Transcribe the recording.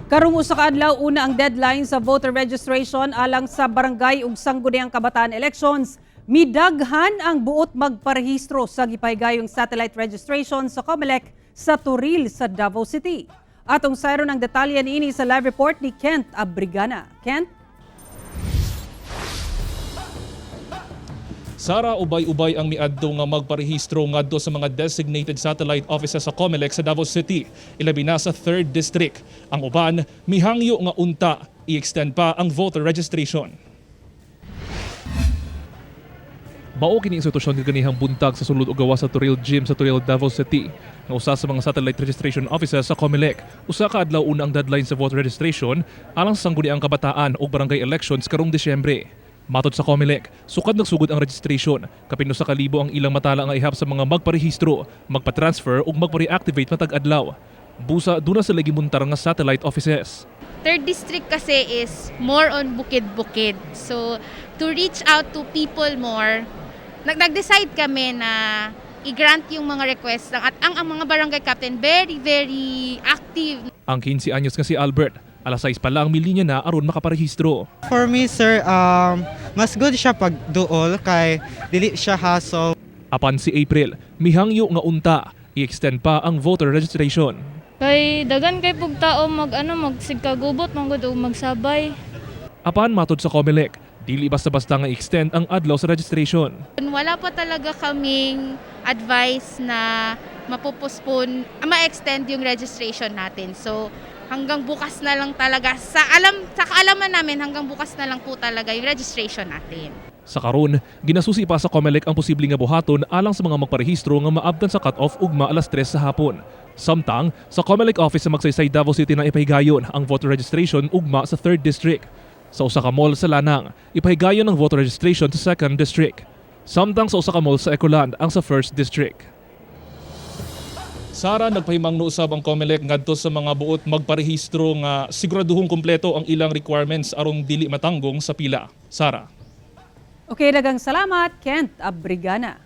Karong 1 ka adlaw una ang deadline sa voter registration alang sa barangay ug sangguniang kabataan elections. Midaghan ang buot magparehistro sa gipahigayong satellite registration sa COMELEC sa Toril sa Davao City. Atong sayron ang detalye niini sa live report ni Kent Abrigana. Kent? Sara, ubay-ubay ang miadto nga magparehistro ngadto sa mga designated satellite offices sa COMELEC sa Davao City, ilabi na sa 3rd District. Ang uban, mihangyo nga unta i-extend pa ang voter registration. Mao kini institusyon kaganihang buntag sa sulod og gawas sa Toril Gym sa Toril, Davao City, nga usa sa mga satellite registration offices sa COMELEC. 1 ka adlaw una ang deadline sa voter registration alang sa sangguniang kabataan ug barangay elections karong Disyembre. Matod sa COMELEC, sukad nagsugod ang registration, kapin 1,000 ang ilang matala nga ihap sa mga magparehistro, magpa-transfer ug magpa-reactivate matag adlaw. Busa duna sila gimuntar nga satellite offices. Third District kasi is more on bukid-bukid. So, to reach out to people more, nag-decide kami na i-grant yung mga requests ng, at ang mga barangay captain, very, very active. Ang 15 anyos nga si Albert, alas 6 pa lang milinya na aron makaparehistro. For me, sir, mas good siya pag duol kay dili siya hassle. Apan si April, mihangyo nga unta, i-extend pa ang voter registration. Kay dagan kay pug tao mag ano magsigkagubot man gud og magsabay. Apan matod sa COMELEC, dili basta-basta nga i-extend ang adlaw sa registration. Wala pa talaga kaming advice na mapopostpone, ma-extend yung registration natin. So, hanggang bukas na lang talaga. Sa kaalaman namin, hanggang bukas na lang po talaga yung registration natin. Sa karon, ginasusi pa sa COMELEC ang posible nga buhaton alang sa mga magparehistro nga maabtan sa cut-off ugma alas 3 sa hapon. Samtang, sa COMELEC office sa Magsaysay, Davao City na ipahigayon ang voter registration ugma sa 3rd District. Sa usa ka mall sa Lanang, ipahigayon ang voter registration sa 2nd District. Samtang sa usa ka mall sa Ecoland ang sa 1st District. Sara, nagpahimangno usab ang COMELEC ngadto sa mga buot magparehistro nga siguraduhong kumpleto ang ilang requirements aron dili matanggong sa pila. Sara. Okay, daghang salamat, Kent Abrigana.